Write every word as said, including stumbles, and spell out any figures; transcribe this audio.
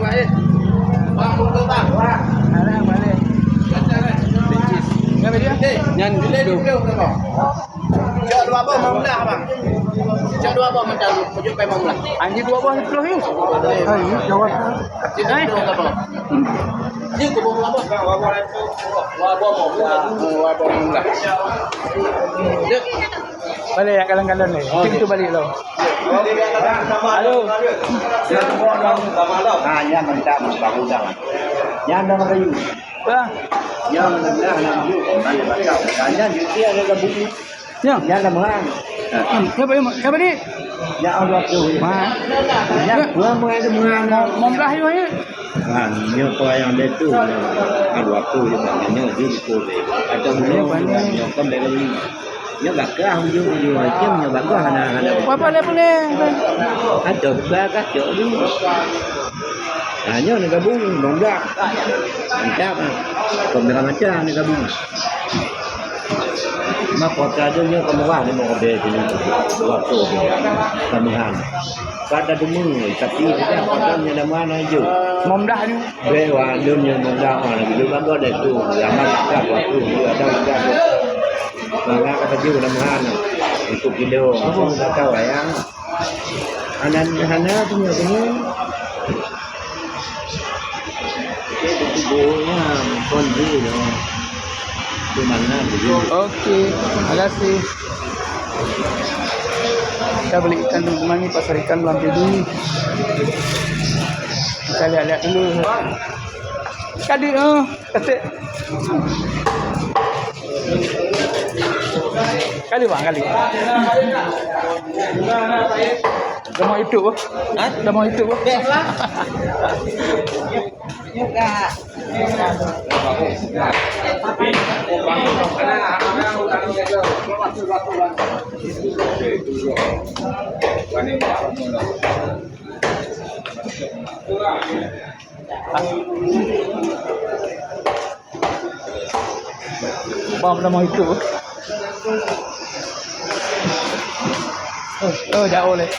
Bang, bang, bang. Alah, balik. Nyan tu. Cok dua boh lima belas, bang. Cok dua boh macam tu, tujuh pai lima belas. Anjing dua boh sepuluh ni. Hai, jawab. Cok dua boh. Ni aku bawa dua boh. Dua boh, dua boh lima belas. Cok. Balik yak kalon-kalon ni. Tim tu balik lo. Halo. Ha, nyan mantap, bagus dah. Nyan dah kayu. Wah. Nyan dah, nyan dah. Nyan dia ada gabung. Ya. Nyan dah meuhan. Hmm, siapa yang, siapa ni? Ya Allah tu. Wah. Nyan gua mau ada meuhan. Mau, mau belah you ni. Ha, nyoe payah lé tu. Aduh, aku je tak nyoe je tu. Ada nyoe, nyoe kan bela ni. Nyoe bakah ujung-ujung macam nyoe bakah hana, hana. Apa lé pun ni? Ada bakah cok tu. Ha, nyoe ni gabung, nombor. Mantap ah. Kau merah macam ni gabung. Mako ka ada nyoe ka murah lima ribèe kilo. Waktu tu. Tambahan. Kada deungoe, tapi tidak pada nyan nama na ijo. Mom dah ni. Bèk wa lôn nyoe mom dah wa lôn bagoe deh tu. Zaman kat waktu dia ada udah. Maka kata dia nama na. Untuk kilo. Aku tak tahu yang. Anan hana punya punya. Okey, makasih. Kita beli ikan dulu, ni pasar ikan Blang Pidie. Kita lihat-lihat dulu. Kali, oh, kata. Kali, bang, kali. Dah mau hidup, oh. Ha? Dah mau hidup, oh. Best lah. Juga. Bang, nama itu? Oh, oh, jauh leh.